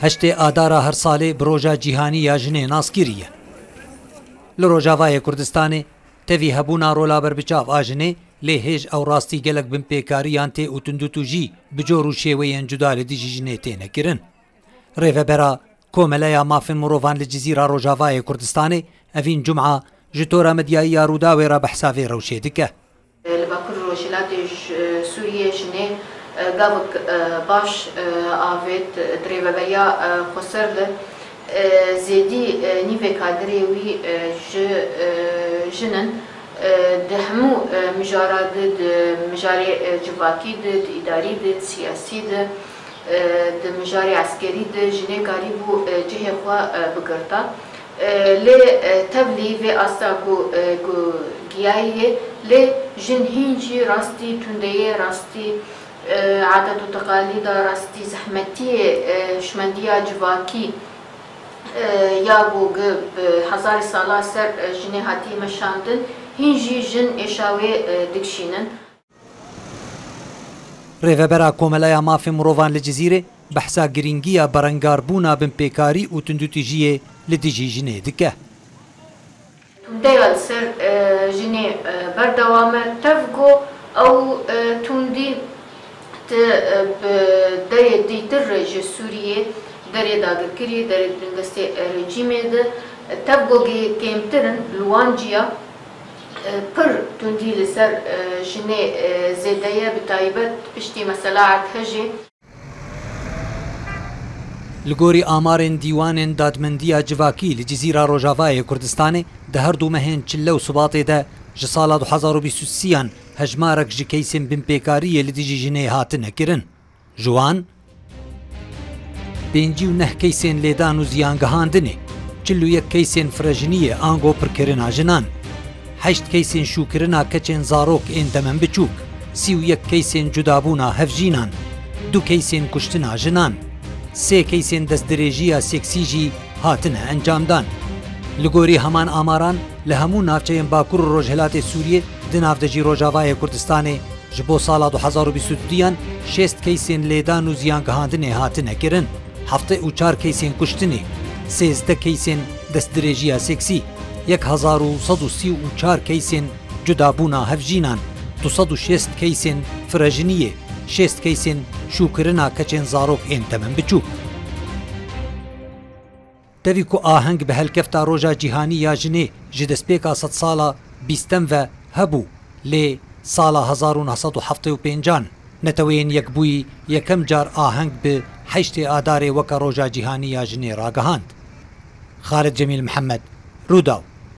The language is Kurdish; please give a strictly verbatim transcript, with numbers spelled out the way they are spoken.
Heştê Adara her salê bi Roja Cîhanî ya Jinê nas kiriye. Li Rojavayê Kurdistanê tevî hebûna rola berbiçav a jinê lê hêj ew rastî gelek binpêkariyan tê û tundûtûjî bi cor û şêweyên cuda li dijî jinê têne kirin. Rêvebera Komeleya Mafên Mirovan li Cizîra Rojavayê Kurdistanê Evîn Cuma ji tora medyayî ya Rûdawê re behsa vê rewşê dike. Li Bakur Rojhilatê Sûriyê jinê gavik baş avêt di rêveberiya xweser de. Zêdî nîvê kadirê wî ji jin in. Di hemû mijara di, di mijarê civakî di, di îdarî di, di siyasî di, di mijarê eskerî di jinê karîbû cihê xwe bigirta. Lê tevlî vê asta ku, ku giyayê, lê jin hîn jî rastî tundeyê, rastî adet û teqalîda, rastî zehmetiyê, hişmendiya civakî ya ku bi hezarî sala ser jinê hatiye meşandin, hîn jî jin êşa wê dikişînin. Rêvebera Komeleya Mafê Mirovan li Cizîrê behsa girîngiya berengarbûna binpêkarî û tundûtîjiyê li dijî jinê dike. Tundeya li ser jinê berdewam e. Tev ku ew tundî ti bi derê dîtir re ji Sûriyê, derê dagirkirî, derê di bin destê rejîmê de, tev ku kêmtir in li wan ciya. Pir tundî li ser jinê zêde ye, bi taybet piştî mesela erdhejê. Li gorî amarên dîwanên dadmendiya civakî li Cizîra Rojavayê Kurdistanê, di her du mehên çile û Sibatê de ji sala du hezar û bîst û sêyan hejmarek ji keysên binpêkariyê li dijî jinê hatine kirin. Ji wan pêncî û neh keysên lêdan û ziyangihandinê, çil û yek keysên firejiniyê ango pirkirina jinan, heşt keysên şûkirina keçên zarok ên demen biçûk, sî û yek keysên cudabûna hevjînan, du keysên kuştina jinan, sê keysên destdirêjiya seksî jî hatine encamdan. Li gorî heman amaran, li hemû navçeyên Bakur û Rojhilatê Sûriyê, di nav de jî Rojavayê Kurdistanê, ji bo sala du hezar û bîst û duyan şêst keysên lêdan û ziyangihandinê hatine kirin, heftê û çar keysên kuştinê, sêzdeh keysên destdirêjiya seksî, yek hezar û sed û sî û çar keysên cudabûna hevjînan, du sed û şêst keysên firejiniyê, şêst keysên şûkirina keçên zarok ên temen biçûk. Tevî ku aheng bi helkefta Roja Cîhanî ya Jinê ji destpêka sedsala bîstem ve hebû, lê sala hezar û neh sed û heftê û pêncan Neteweyên Yekbûyî yekem car aheng bi heştê Adarê weke Roja Cîhanî ya Jinê ragihand. Xalid Cemîl Mihemed, Rûdaw.